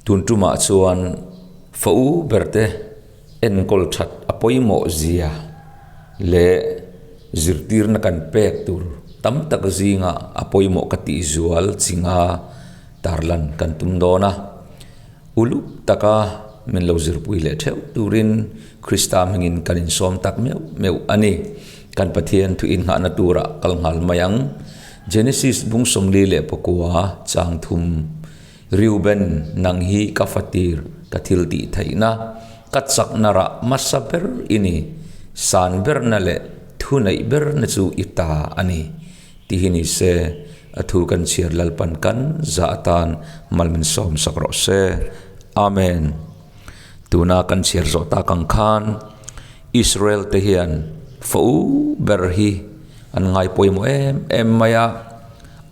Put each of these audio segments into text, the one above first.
Tun tumah chuan fa u berte enkawl that a pawimawh zia leh zirtirna kan pek tur tam tak zinga a pawimawh ka tih zual chinga tarlan kan tum dawn a. Uluk taka min lo zirpui leh theuh turin Krista hmingin kan insawm tak meuh meuh a ni. Kan Pathian thu inngahna turah kal nghal mai ang. Genesis bung 44 chang thum, Reuben, nang hi ka fatir, ka thil tih theihna, ka chakna rah hmasa ber i ni, san berna leh thu neih berna chu i ta a ni. Ti hi ni se, a thu kan chhiar Lalpan kan zah atan mal min sawm sak rawh se. Amen. Tuna kan chhiar zawh tak ang khan Israel te hian fa u ber hi an ngai pawimawh em em mai a,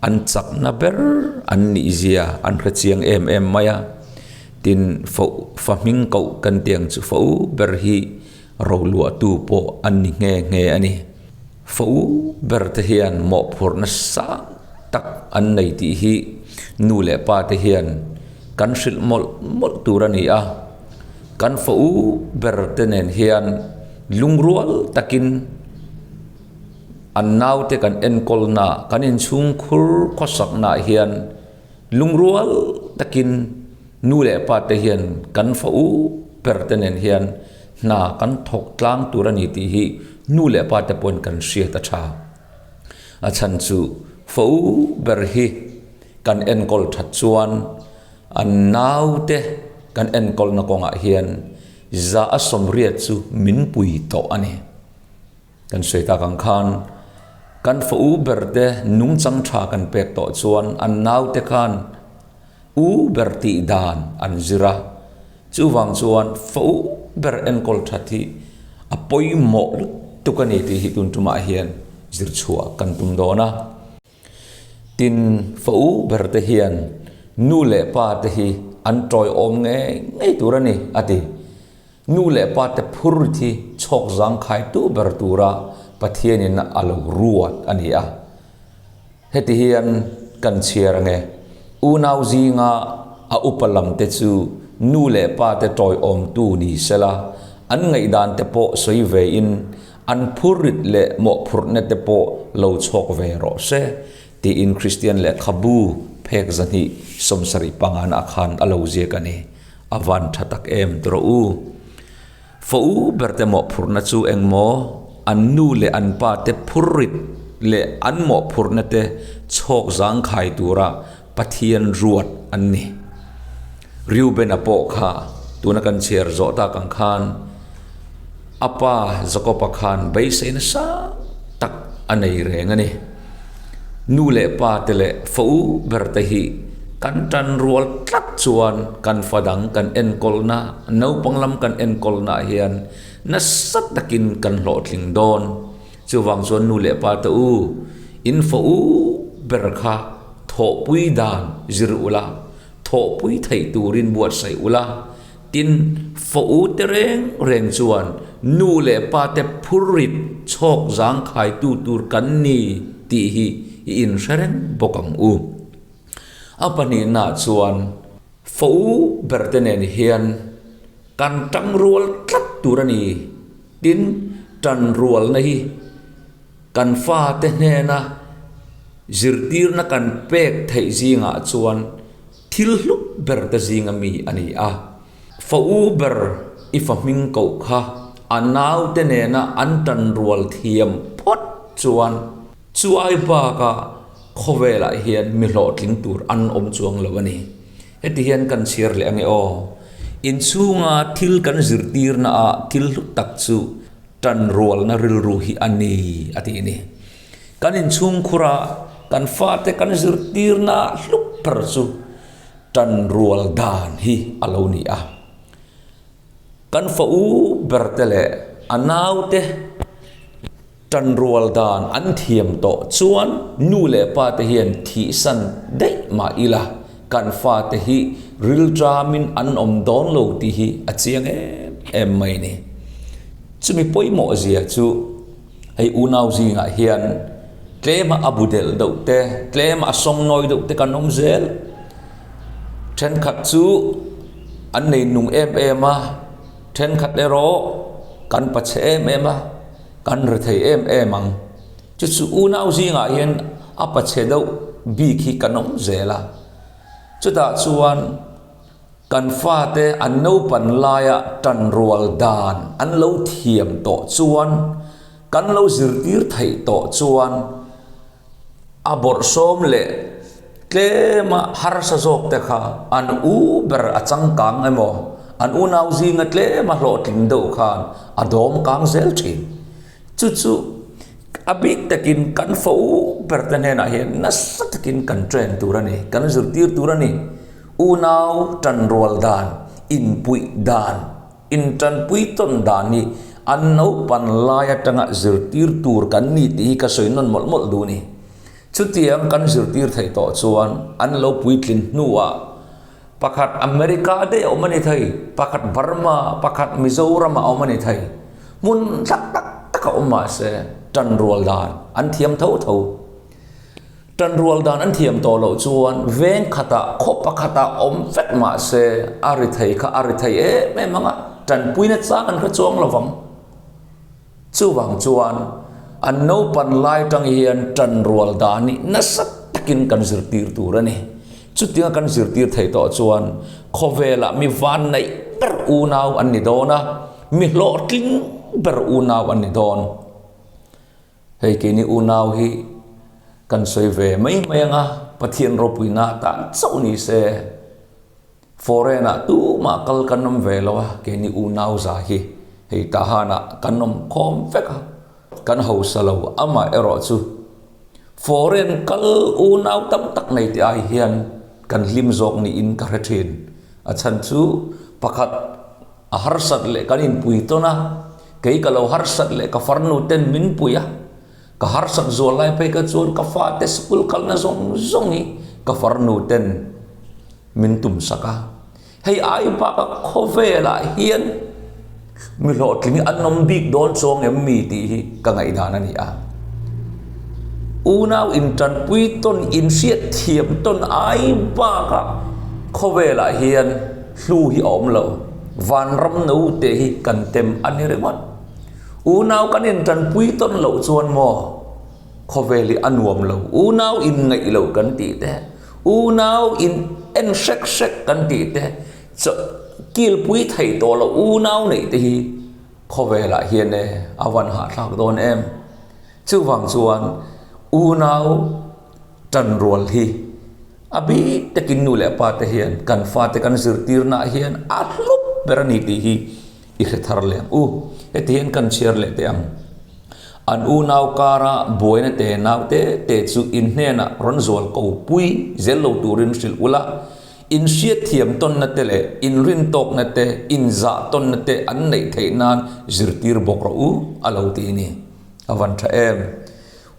an chakna ber an nih zia an hre chiang em em mai a. Tin, fa fa hming koh kan tih ang chu fa u ber hi roluahtu pawh an ni nghe nghe a ni. Fa u ber te hian mawhphurhna sang tak an nei tih hi nu leh pa te hian kan hrilh mawlh mawlh tur a ni a. Kan fa u ber te nen hian lungrual takin an naute kan enkawlna, kan inchhungkhur khawsaknaah hian lungrual takin nu leh pa te hian kan fa u ber te nen hian Hna kan thawk tlang tur a ni tih hi nu leh pa te pawhin kan hriat a tha. A chhan chu fo ber hi kan enkawl that chuan an naute kan enkawlna kawngah hian za a sawmriat chu min pui tawh a ni. Kan sawi tak ang khan kan fo ber te nungchang tha kan pek tawh chuan an naute khan U ber tih dan an zir a, chuvang chuan fa u ber enkawl that hi a pawimawh lutuk a ni tih hi tun tumah hian zir chhuah kan tum dawn a. Tin, fa u ber te hian nu leh pa te hi an tawiawm ngei ngei tur a ni, a ti. Nu leh pa te phur thi chhawk zangkhaitu ber tura Pathianin a lo ruat a ni a. Heti hian kan chhiar ange, unau zinga a upa lamte chu nu leh pate tawiawmtu ni sela, an ngaihdan te pawh sawi vein an phurrit leh mawhphurhna te pawh lo chhawk ve rawh se, tiin Kristian lehkhabu phek 275 ah khan a lo ziak a ni. A van tha tak em tawh u. Fa u berte mawhphurhna chu engmaw an nu leh an pa te phurrit leh an mawhphurhna te chhawk zangkhai tura Pathian ruat an ni. Reuben-a pawh kha tuna kan chhiar zawh tak ang khan a pa Jakob-a khan beisei nasa tak a nei reng a ni. Nu leh pa te leh fa u berte hi kan tan rual tlat chuan kan fa dang kan enkawlna, naupang lam kan enkawlnaah hian nasa takin kan hlawhtling dawn. Chuvang chuan nu leh pa te u, in fa u ber kha thawhpui dan zir ula, thawhpui theih turin buatsaih ula, Tin, fa u te reng reng chuan nu leh pa te phurrit chhawk zangkhaitu tur kan ni tih hi i inhre reng bawk ang u. A pahnihnaah chuan fa u ber te nen hian kan tangrual tlat tur a ni. Tin, tanrualna hi kan fate hnena zirtirna kan pek theih zingah chuan Thil hlup ber te zinga mi a ni a. Fa u ber i fa hming koh kha a naute nena an tan rual thiam phawt chuan chu ai baka khawvelah hian mi hlawhtling tur an awm chuang lo a ni. Heti hian kan chhiar leh ange aw. Inchhunga thil kan zirtirna ah thil hlu tak chu tan rualna rilru hi a ni a tih ni. Kan inchhungkhura kan fate kan zirtirna hlup ber chu tan rual dan hi a lo ni a. Kan fa u berte leh a naute tan rual dan an thiam tawh chuan nu leh pa te hian thihsan daih mah ila kan fate hi rilṭamin an awm dawn lo tih hi a chiang em em mai a ni. Chumi pawimawh zia chu. Hei unau zingah hian tlema a bu delh deuh te, tlema a sawng nawi deuh te kan awm zel. Thenkhat chu an nei nung em em a, thenkhat erawh kan pachhe em em a, kan rethei em em ang. Chu chu unau zingah hian a pachhe deuh bik hi kan awm zel a. Chutah chuan kan fate an naupan laia tanrual dan an lo thiam tawh chuan, kan lo zirtir theih tawh chuan a bawrhsawm leh tlema harsa zawk te kha an u ber a changkang emaw, an unau zinga tlema hlawhtling deuh khan a dawm kang zel thin. Chu chu a bik takin kan fo ber te hnenah hian nasa takin kan train tur a ni, kan zirtir tur a ni. Unau tanrual dan, inpuih dan, intanpui tawn dan hi an naupan lai atanga zirtir tur kan ni tih hi ka sawi nawn mawlh mawlh duh a ni. Chutiang kan zirtir theih tawh chuan an lo puitlin hnuah Pakhat America daih a awm a ni thei, pakhat Burma, pakhat Mizoram a awm a ni thei. Hmun hlak tak tak a awm mahse tanrual dan an thiam tho tho. Tanrual dan an thiam tawh loh chuan veng khatah khaw pakhatah awm vek mahse a ri thei kha a ri thei em em ang a, tanpuina chang an hre chuang lo vang. Chuvang chuan an naupan lai tang hian tanrual dan hi nasa takin kan zirtir tur a ni. Chutianga kan zirtir theih tawh chuan khawvelah mi vanneih ber unau an ni dawn a, mi hlawhtling ber unau an ni dawn. Hei keini unau hi kan sawi ve mai mai ang a, Pathian ropuina tan chauh ni se. Foreign ah tumah kal kan awm ve lo a, keini unau za hi hei Tahan ah kan awm khawm vek a, kan hausa lo amah erawh chu foreign kal unau tam tak nei tih ai hian kan hlim zawk niin ka hre thin. A chhan chu pakhat a harsat leh kan inpui tawn a, kei ka lo harsat leh ka farnu ten min pui a, ka harsat zual lai phei kha chuan ka fate school kalna zawng zawng hi ka farnu ten min tum sak a, hei ai bakah khawvelah hian mi hlawhtling an awm bik dawn chuang em mi tih hi ka ngaihdan a ni a. Unau intanpui tawn, inhriat thiam tawn ai bakah khawvelah hian hlu hi a awm lo, vanram naute hi kan tem a ni ringawt. Unau kan intanpui tawn loh chuan maw khawvel hi a nuam lo, unau inngaih lo kan tih te, Unau in en hrek hrek kan tih te, kilpui theih tawh loh unau neih te hi khawvelah hian e a van hahthlak dawn em. Chuvang chuan unau tanrual hi a bik takin nu leh pa te hian kan fate kan zirtirnaah hian a hlup ber a ni tih hi i hre thar leh ang u. Heti hian kan chhiar leh teh ang. An unau kara buaina te nau te te chu in hnenah rawn zual ko pui zel lo turin hrilh ula, in hriatthiam tawnna te leh in rintawkna te, in zah tawnna te an neih theih nan zirtir bawk rawh u, a lo ti ni. A van tha em!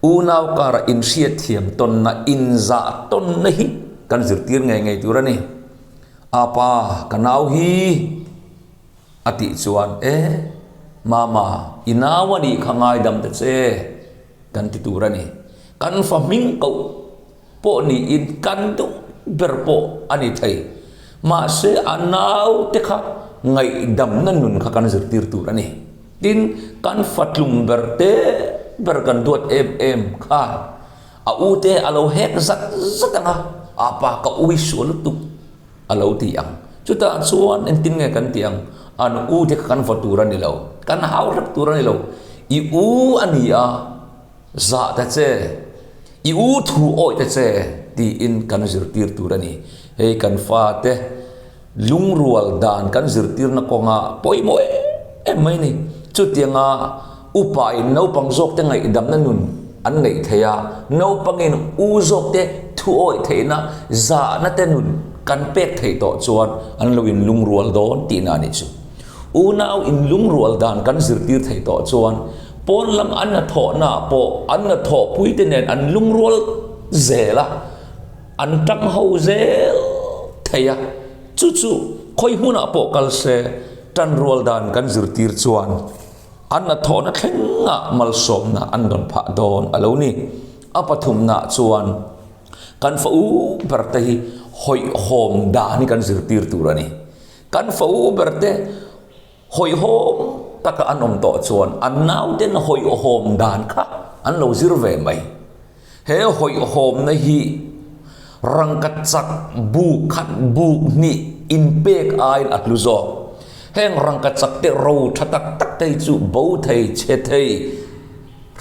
Unau kara in hriatthiam tawnna, in zah tawnna hi kan zirtir ngei ngei tur a ni. Apa, ka nau hi! A tih chuan, E, Mama, i nau a nih kha ngaidam ta che, kan ti tur a ni. Kan fa hming koh pawh niin kan duh ber pawh a ni thei. Mahse, a nau te kha ngaihdamna nun kha kan zirtir tur a ni. Tin, kan fa tlum ber te ber kan duat em em kha a u te a lo hek zat zat ang a, Apa, ka ui sual lutuk. A lo ti ang. Chutah chuan engtin nge kan tih ang? An u te kha kan va tur a ni lo. Kan hau hrep tur a ni lo. I u a ni a, zah ta che, i u thu awih ta che tiin kan zirtir tur a ni. Hei kan fate lungrual dan kan zirtirna kawnga pawimawh em em mai a ni. Chutianga upain naupang zawkte ngaihdamna nun an neih theih a, naupangin u zawkte thu awih theihna zahna te nun kan pek theih tawh chuan an lo inlungrual dawn tihna a nih chu. Unau inlungrual dan kan zirtir theih tawh chuan pawn lam an hnathawhnaah pawh an hnathawhpuite nen an lungrual zel a, an tang ho zel thei a, chu chu khawi hmunah pawh kal se tanrual dan kan zirtir chuan An hnathawhna thlengah malsawmna an rawn phah dawn a lo ni. A pathumnaah chuan kan fa u berte hi hawihhawm dan hi kan zirtir tur a ni. Kan fa u berte hawihhawm taka an awm tawh chuan an nauten hawihhawm dan kha an lo zir ve mai. He hawihhawmna hi rangkachak bu khat bu hnih inpek aiin a hlu zawk. Heng rangkachak te ro tha tak tak te hi chu bo thei, chhe thei,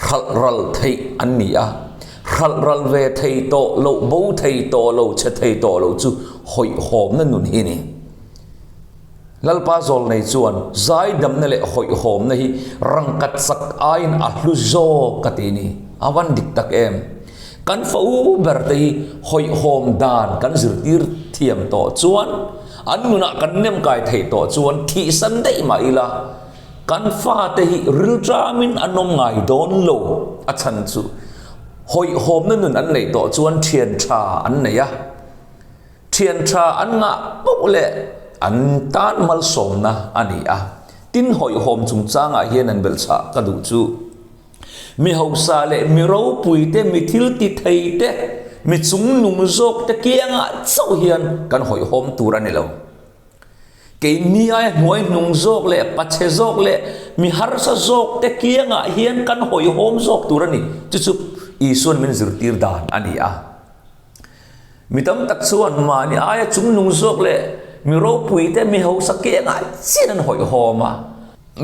hralh ral theih an ni a. Hralh ral ve thei tawh loh, bo thei tawh lo, chhe thei tawh lo chu hawihhawmna nun hi a ni. Lalpa Zawlnei chuan zaidamna leh hawihhawmna hi rangkachak aiin a hlu zawk ka ti ni. A van dik tak em? Kan fa u ber te hi hawihhawm dan kan zirtir thiam tawh chuan, an nunah kan nemkai theih tawh chuan thihsan daih mah ila, kan fate hi rilṭamin an awm ngai dawn lo. A chhan chu hawihhawmna nun an neih tawh chuan ṭhian ṭha an nei a. Thian tha an ngah poh leh an tan malsawmna a ni a. Tin, hawihhawm chungchangah hian an belhchhah ka duh chu mi hausa leh mi ropui te, mi thil ti thei te, mi chungnung zawk te kiangah chauh hian kan hawihhawm tur a ni lo. Keini aia hnuai hnung zawk leh pachhe zawk leh mi harsa zawk te kiangah hian kan hawihhawm zawk tur a ni. Chu chu Isuan min zirtir dan a ni a. Mi tam tak chuan mahni aia chungnung zawk leh mi ropui te, mi hausa kengah chian an hawihhawm a.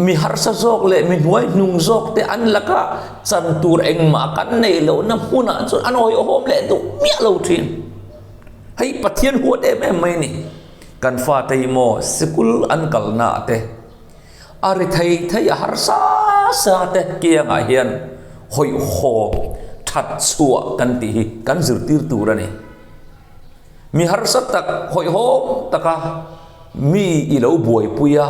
Mi harsa zawk leh mi hnuai hnung zawk te an laka chan tur engmah kan neih lohna hmunah chuan an hawihhawm leh duh miah lo thin. Hei Pathian huat em em mai a ni. Kan fate hi maw sikul an kalnaah te, A ri thei thei a harsa sa te kiangah hian hawihhawm that chhuah kan tih hi kan zirtir tur a ni. Mi harsa tak hawihhawm taka mi i lo buaipui a,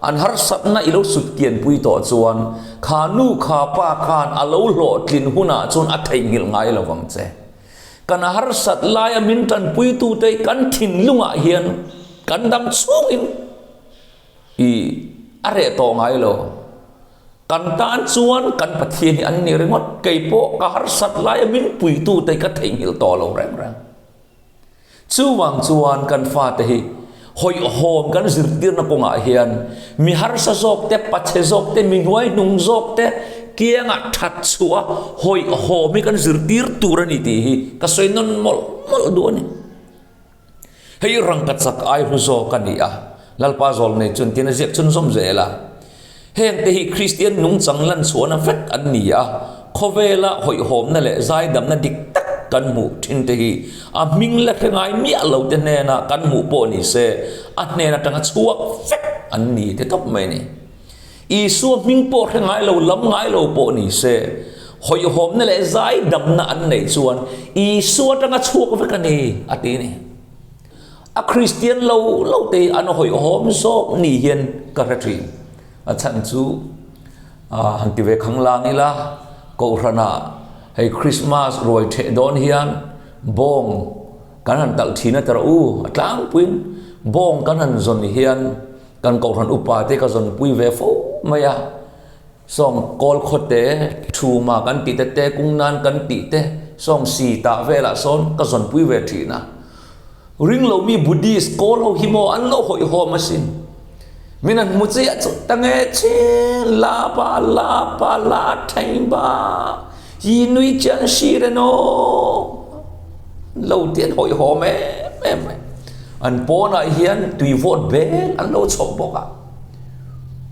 an harsatna i lo sutkianpui tawh chuan kha nu kha pa khan a lo hlawhtlin hunah chuan a theihnghilh ngai lo vang che. Kan harsat laia min tanpuitute kan thinlungah hian kan dam chhungin I a reh tawh ngai lo. Kan tan chuan kan Pathian hi an ni ringawt. Kei pawh ka harsat laia min puitute ka theihnghilh tawh lo reng reng. Chuvang chuan kan fate hi hawihhawm kan zirtirna kawngah hian mi harsa zawk te, pachhe zawk te, mi hnuaihnung zawk te kiangah that chhuah a hawihhawm hi kan zirtir tur a ni tih hi ka sawi nawn mawlh mawlh duh a ni. Hei rangkachak ai hlu zawk a ni a, Lalpa Zawlnei chuan tin a ziak chhunzawm zel a. Hengte hi Kristian nungchang lanchhuahna vek an ni a, khawvela hawihhawmna leh zaidamna dik tak kan hmuh thinte hi a hming la hre ngai miah lo te hnena kan hmuh pawh ni se a hnen atanga chhuak vek an ni te tawp mai a ni. Isua hming pawh hre ngai lo, lam ngai lo pawh ni se, hawihhawmna leh zaidamna an neih chuan Isua atanga chhuak vek a ni, a ti a ni. A Kristian lo lo te an hawihhawm zawk ni hian ka hre thin. A chhan chu han ti ve khang lang ila, Kohhranah hei Krismas ruai theh dawn hian bawng kan han talh thin a ti rawh u, a tlangpuiin bawng kan han zawn hian Kan kohhran upa te ka zawnpui ve fo mai a, sawng kawl khawte thuma kan tih te te kung nan kan tih te sawng si tah velah sawn ka zawnpui ve thin a. Ring lo mi Buddhist kawl ho hi maw an lo hawihhawm asin. Min han hmu chiah chu ta nge chin la pa la pa la thain ba hi nui chian si re naw lo ti an hawihhawm em em mai. An pawnah hian tui vawt bel an lo chhawp bawk a.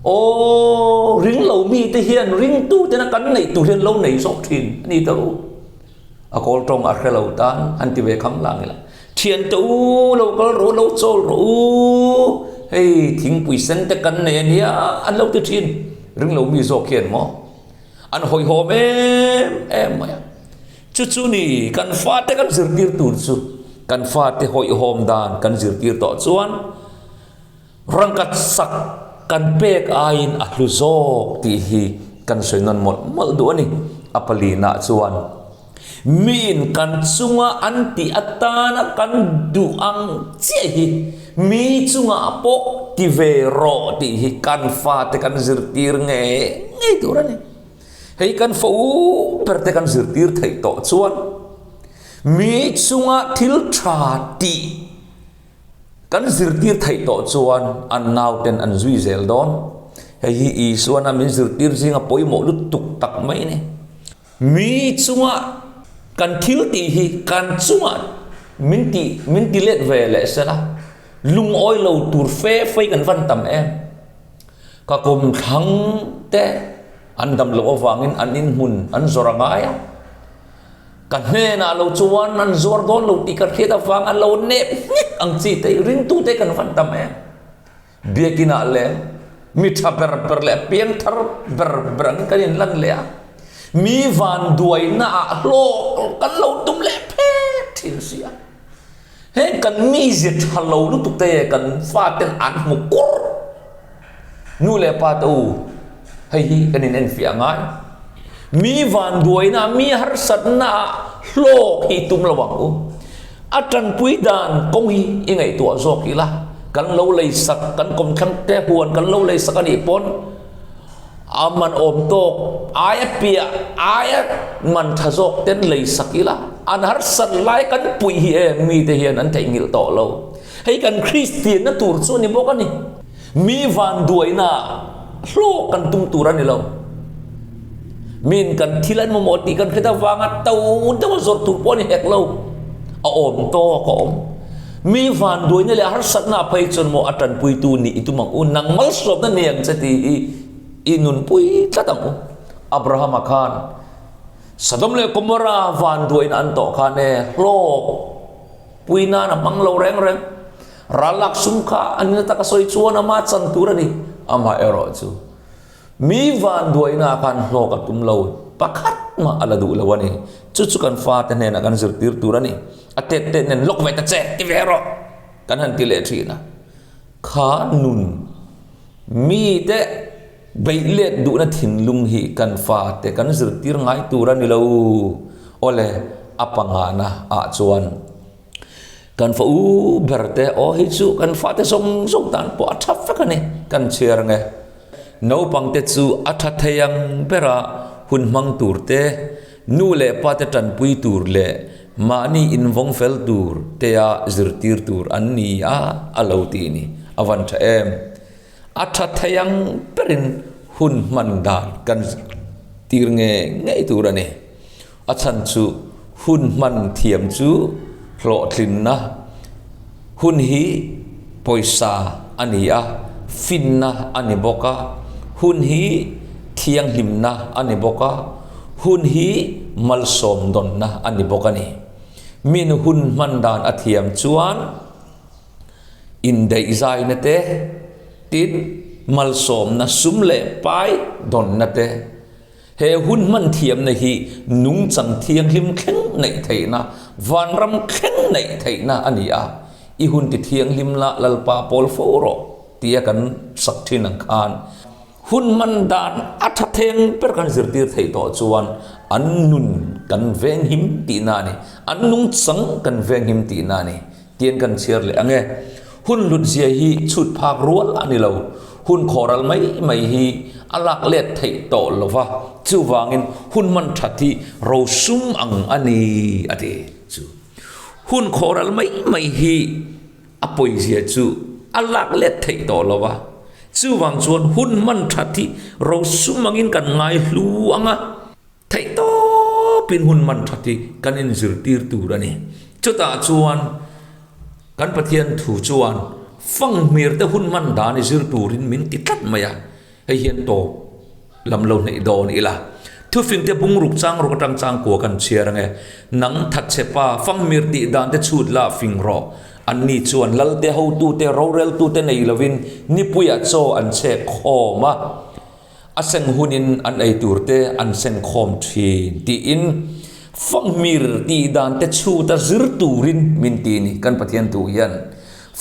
Aw, ring lo mite hian ringtu tena kan neih tur hian lo nei zawk thin a ni ta u. A kawl tawng a hre lo tan an ti ve khang lang ila. Thian te u, lo kal rawh u, lo chawl rawh u, hei thingpui sen te kan nei a nia an lo ti thin. Ring lo mi zawk hian maw an hawihhawm em em mai a. Chu chu ni, kan fate kan zirtir tur chu kan fate hawihhawm dan kan zirtir tawh chuan rangkhat sak kan pek aiin a hlu zawk tih hi kan sawi nawn mawlh mawlh duh a ni. A palinah chuan miin kan chunga an tih atana kan duh ang chiah hi mi chungah pawh ti ve rawh tih hi kan fate kan zirtir ngei ngei tur a ni. Hei kan fo ber te kan zirtir theih tawh chuan mi chunga thil tha tih Kan zirtir theih tawh chuan an nauten an zui zel dawn. Hei hi Isuana min zirtir zinga pawimawh lutuk tak mai a ni. Mi chunga kan thil tih hi kan chungah min tih min ti let ve leh se la, lungawi lo tur fe fei kan van tam em. Ka kawmthlang te an dam loh avangin an inhmun an zawr a ngai a. Ka hnenah lo chuan an zuar dawn lo tih ka hriat avang an lo nep hnek ang chi te ringtute kan van tam em. Biakinah leh mi tha ber ber leh piangthar ber ber angin kan inlan leh a, mi vanduainaah hlawk kan lo tum leh phet thin si a. Heng kan mizia tha lo lutuk te kan faten an hmu kur. Nu leh pa te u, hei hi kan in enfiah ngai. Mi vanduaina, mi harsatnaah hlawk hi tum lo ang u. A tanpui dan kawng hi i ngaihtuah zawk ila, kan lo lei sak, kan kawmthlang te huan kan lo lei sak a nih pawn a man awm tawk aia piah aia man tha zawk ten lei sak ila, an harsat lai kan puih hi em mite hian an theihnghilh tawh lo. Hei kan Kristianna tur chu a ni bawk a ni. Mi vanduaina hlawk kan tum tur a ni lo. Min kan thil an mamawh tih kan hret avanga to deuha zawrh tur pawh a ni hek lo. A awm tawk a awm. Mi vanduaina leh harsatna phei chuan maw a tanpuitu nih i tum ang u, nang malsawmna ni ang che tih hi i nunpui tlat ang u. Abrahama khan Sodom leh Gomorrah vanduaina an tawh khan e hlawk pui nan a hmang lo reng reng. Ral lak sum kha a nina taka sawi chuan ama chan tur a ni. Amaherawh chu mi vanduaina khan hlawk a tum lo, pakhat mah a la duh lo a ni. Chu chu kan fate hnenah kan zirtir tur a ni. A tet tet nen lawk ve ta che, ti ve rawh kan han ti leh thin a. Kha nun mite beih let duhna thinlung hi kan fate kan zirtir ngai tur a ni lo. Awle, a pangana ah chuan. Kan fa u ber te aw hi chu kan fate zawng zawng tan pawh a tha vek a ni kan chhiar ang e. Naupang te chu a tha thei ang bera hun hmang tur te, nu leh pa te tanpui tur leh mahni invawng fel tur tea zirtir tur an ni a a lo ti ni. A van tha em. A tha thei ang berin hun hman dan kan tir ngei ngei tur a ni. A chhan chu hun hman thiam chu hlawhtlinna hun hi pawisa a ni a, finna a ni bawk a, hun hi thianghlimna a ni bawk a, hun hi malsawm dawnna a ni bawk a ni. Min hun hman dan a thiam chuan indaihzaina te, tin malsawmna sum leh pai dawnna te, He hun hman thiamna hi nungchang thianghlim thleng neih theihna, vanram thleng neih theihna a ni a. I hun ti thianghlim la Lalpa pawl fo rawh tia kan sak thin ang khan hun hman dan a tha theng ber kan zirtir theih tawh chuan an nun kan venghim tihna a ni, an nungchang kan venghim tihna a ni. Tian kan chhiar leh ang e. Hun hlut zia hi chhut phak rual a ni lo. Hun khawral mai mai hi a lak let theih tawh lo va, chuvangin hun hman that hi rosum ang a ni a ti chu. Hun khawral mai mai hi a pawizia chu a lak let theih tawh lo va, chuvang chuan hun hman that hi rosum angin kan ngai hlu ang a. Theih tawpin hun man that hi kan inzirtir tur a ni. Chutah chuan kan Pathian thu chuan fanghmir te hun man dan i zir turin min ti tlat mai a, hei hian tawp lam lo hneih dawn ila. Thufing te bungruk chang ruk atang changkua kan chhiar ange. Nang thatchhe pa fanghmir tih dan te chhut la fing rawh. Anni chuan lalte hotute roreltute nei lovin nipuiah chaw an chhek khawm a. A seng hunin an ei tur te an seng khawm thin tiin fanghmir tih dan te chhuta zir turin min ti ni kan Pathian thu hian.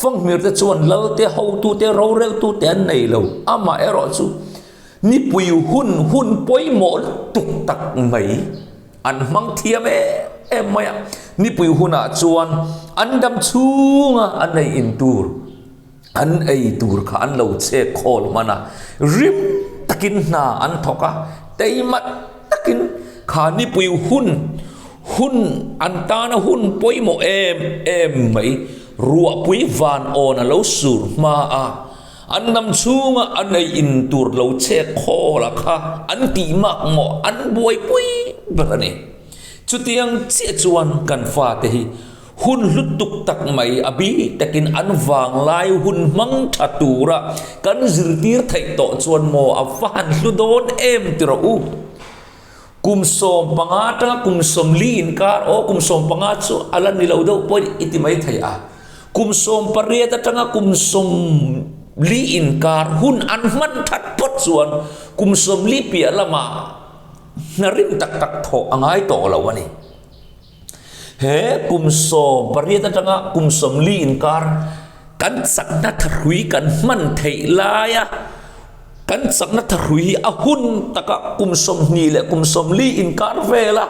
Fanghmir te chuan lal te, hotu te, roreltu te an nei lo. Amah erawh chu nipui hun hun pawimawh lutuk tak mai an hmang thiam em em mai a. Nipui hunah chuan an dam chhunga an ei in tur. An ei tur kha an lo chek khawl hman a, rim takin hna an thawk a, teimat takin kha nipui hun, hun an tana hun pawimawh em em mai. Ruahpui van awn a lo sur hma a, an lam chhunga an ei in tur lo chhek khawl a kha an tih mak maw an buaipui ber a ni. Chutiang chiah chuan kan fate hi Hun hlutuk tak mai a bik takin an vanglai hun hmang tha tura kan zirtir theih tawh chuan maw a va han hlu dawn em ti rawh u. Kum 15 atanga kum 40 inkar aw kum 15 chu a la ni lo deuh pawhin i ti mai thei a. Kum 18 atanga kum 40 inkar hun an hman that phawt chuan kum 40 piah lamah hna rim tak tak thawh a ngai tawh lo a ni. He kum 18 atanga kum 40 inkar kan chakna thahrui kan hman theih laia kan chakna thahrui hi a hun taka kum 20 leh kum 40 inkar vela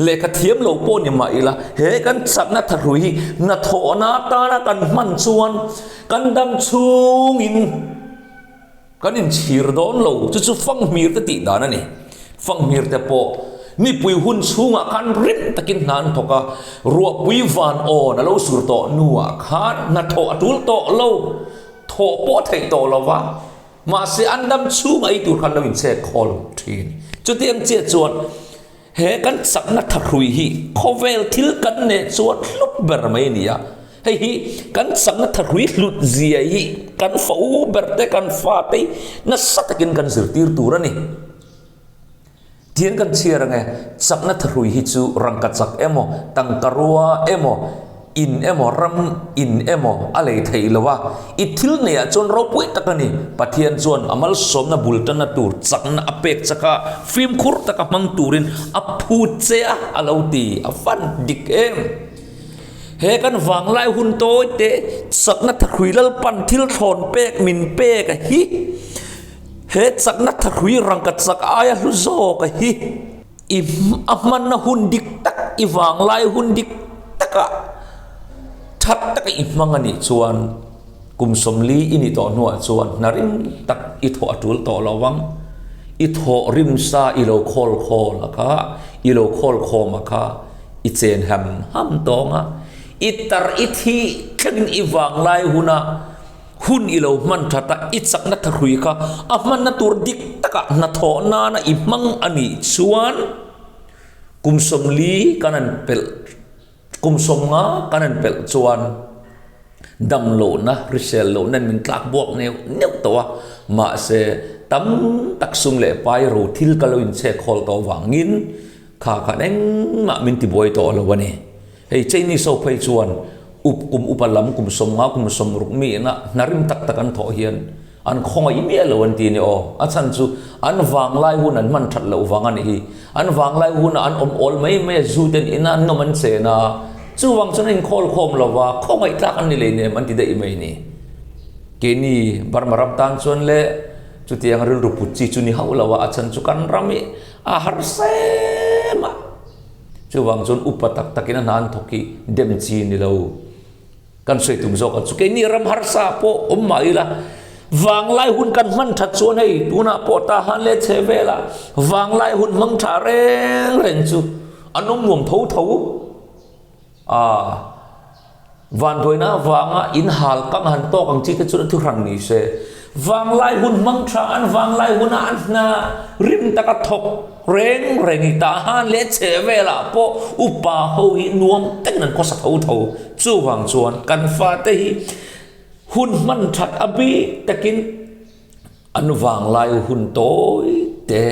lehkha thiam lo pawh ni mah ila he kan chakna thahrui hi hnathawhna atana kan hman chuan kan dam chhungin Kan inchhir dawn lo, chu chu fanghmir te tih dan a ni. Fanghmir te pawh nipui hun chhungah khan rim takin hna an thawk a, ruahpui van awn a lo sur tawh hnuah khan hnathawh a tul tawh lo, thawh pawh a theih tawh lo va, mahse an dam chhungah ei tur khan lo inchhek khawl thin. Chutiang chiah chuan He kan chakna thahrui hi khawvel thil kan neh chuan hlut ber mai a ni a, hei hi kan chakna thahrui hlut zia hi kan fa u ber te kan fa te hi nasa takin kan zirtir tur a ni. Tiang kan chhiar ang e, chakna thahrui hi chu rangka chak emaw, tangka rua emaw, In emaw ram in emaw a lei theih lo a, i thil neiah chuan ropui tak a ni. Pathian chuan a malsawmna bul tanna tur chakna a pek chak a, fimkhur taka hmang turin a phut che a, a lo ti. A van dik em! He kan vanglai hun tawi te chakna thahrui Lalpan thil thlawn pek min pek a hi. He chakna thahrui rangka chak aia hlu zawk a hi. I a hmanna hun dik tak, i vanglai hun dik takah that taka i hmang a nih chuan kum 40 i nih tawh hnuah chuan hna rim tak i thawh a tul tawh lo vang. I thawh rim sa i lo khawl khawl a kha, i lo khawl khawm a kha, i chen ham ham tawng a, i tar i thih thlengin i vanglai huna Hun i lo hman that a, i chakna thahrui kha a hmanna tur dik takah hnathawh nana i hmang a nih chuan kum 40 kan han pelh, kum 50 kan han pelh chuan dam lohna, hrisel lohna in min tlak buak neuh neuh tawh a, mahse tam tak sum leh pai ro thil ka lo inchhek hawl tawh vangin kha khan engmah min tibuai tawh lo a ni. Hei Chinese ho phei chuan up kum upa lam kum 50 kum 60 mi ina hna rim tak tak an thawh hian an khawngaih miah lo an ti a ni aw. A chhan chu an vanglai hun an hman that loh vang a nih hi. An vanglai huna an awm awl mai mai a zu ten ina an nawm an chen a, chuvang chuan an inkhawl khawm lo va, khawngaih tlak an ni lei nem an ti daih mai a ni. Keini Burma ram tan chuan le chutiang rilru put chi chu ni hauh lo a, a chhan chu kan ram hi a harsa em a. Chuvang chuan upa tak takin a hna an thawk hi dem chi ni lo. Kan sawi tum zawk a chu keini ram harsa pawh awm mah ila vanglai hun kan hman that chuan hei tunah pawh ta han leh chhe vela vanglai hun hmang tha reng reng chu an awm nuam tho tho a. Vanduaina avanga in hal kang han tawk ang chi te chu thu hran ni se. Vanglai hun hmang tha an vanglai huna an hna rim taka thawk reng reng i tah han leh chhe velah pawh upa ho hi nuam takin an khawsa tho tho. Chuvang chuan kan fate hi hun hman that a bik takin an vanglai hun tawi te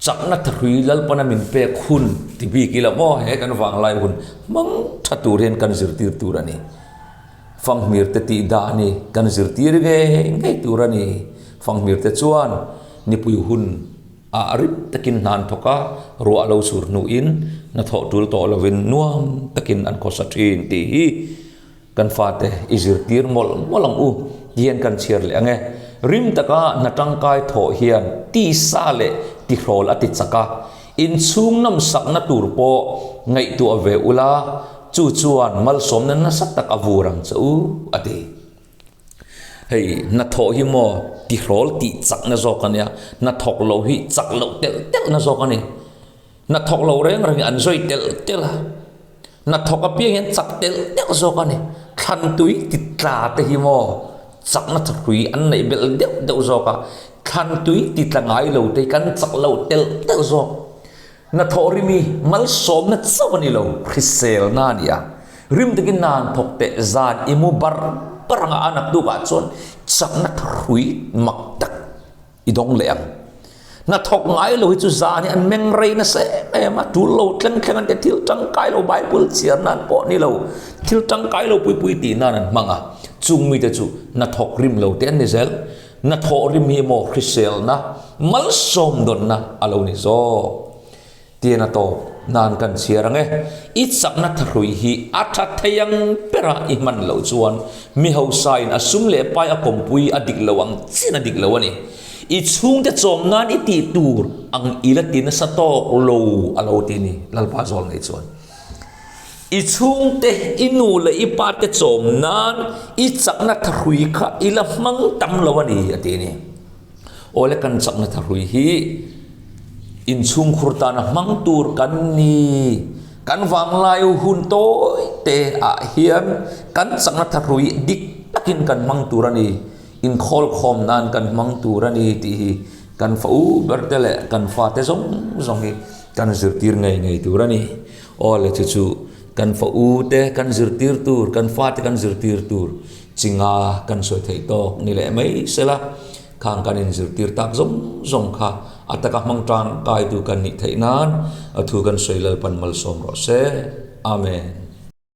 Chakna thahrui Lalpana min pek hun ti bik ila maw he kan vanglai hun hmang tha tur hian kan zirtir tur a ni. Fanghmir te tih dah ni kan zirtir ngei ngei tur a ni. Fanghmir te chuan nipui hun ah rim takin hna an thawk a, ruah lo sur hnuin hnathawh tul tawh lovin nuam takin an khawsa thin tih hi Kan fate i zirtir mawlh mawlh ang u ti hian kan chhiar leh ang e. Rim taka hna tangkai thawh hian tisa leh tihrawl a ti chak a, inchhung nawmsakna tur pawh ngaihtuah ve ula, chu chuan malsawmna nasa tak a vur ang che u, a ti. Hei, hnathawh hi maw tihrawl tih chakna zawk a nia, hnathawk loh hi chak loh telh telhna zawk a ni. Hnathawk lo reng reng hi an zawi telh telh a. Hnathawk apiang hian chak telh deuh zawk a ni. Thlan tui ti tla te hi maw chakna thahrui an neih belh deuh deuh zawk a, thlan tui ti tla ngai lo te hi kan chak lo telh telh zawk. Hnathawh rim hi malsawmna chauh a ni lo, hriselna a ni a. Rim takin nan thawk teh zan i mu bar bar anga a naktukah chuan chakna thahrui mak tak i dawng leh ang. Hnathawk ngai lo hi chu zan hi an meng rei nasa em em a, tul lo thleng thleng an ti a, thil tangkai lo Bible chhiar nan pawh ni lo, thil tangkai lo pui pui tih nan an hmang a, chung mite chu hnathawk rim lo te an ni zel. Hnathawh rim hi maw hriselna malsawm dawnna a lo ni zawk. Tian a tawp nan kan chhiar ang e. I chakna thahrui hi a tha thei ang bera i hman loh chuan mi hausain a sum leh pai a kawmpui a dik lo ang chin a dik lo a ni. I chhungte chawm nan i tih tur ang i la ti nasa tawk lo a lo ti ni Lalpa zawl ngei chuan. I chhungte, i nu leh i pa te chawm nan i chakna thahrui kha i la hmang tam lo a ni a ti a ni. Awle kan chakna thahrui hi inchhungkhur tana hmang tur kan ni. Kan vanglai hun tawi te ah hian kan chakna thahrui dik takin kan hmang tur a ni. Inkhawlkhawm nan kan hmang tur a ni tih hi kan fa u ber te leh kan fa te zawng zawng hi kan zirtir ngei ngei tur a ni. Awle chu chu kan fa u te kan zirtir tur, kan fa te kan zirtir tur Chinga kan sawi theih tawk ni leh mai sela, khang kan inzirtir tak zawng zawng kha a taka hmang tangkaitu kan nih theih nan a thu kan sawi Lalpan malsawm rawh se. Amen.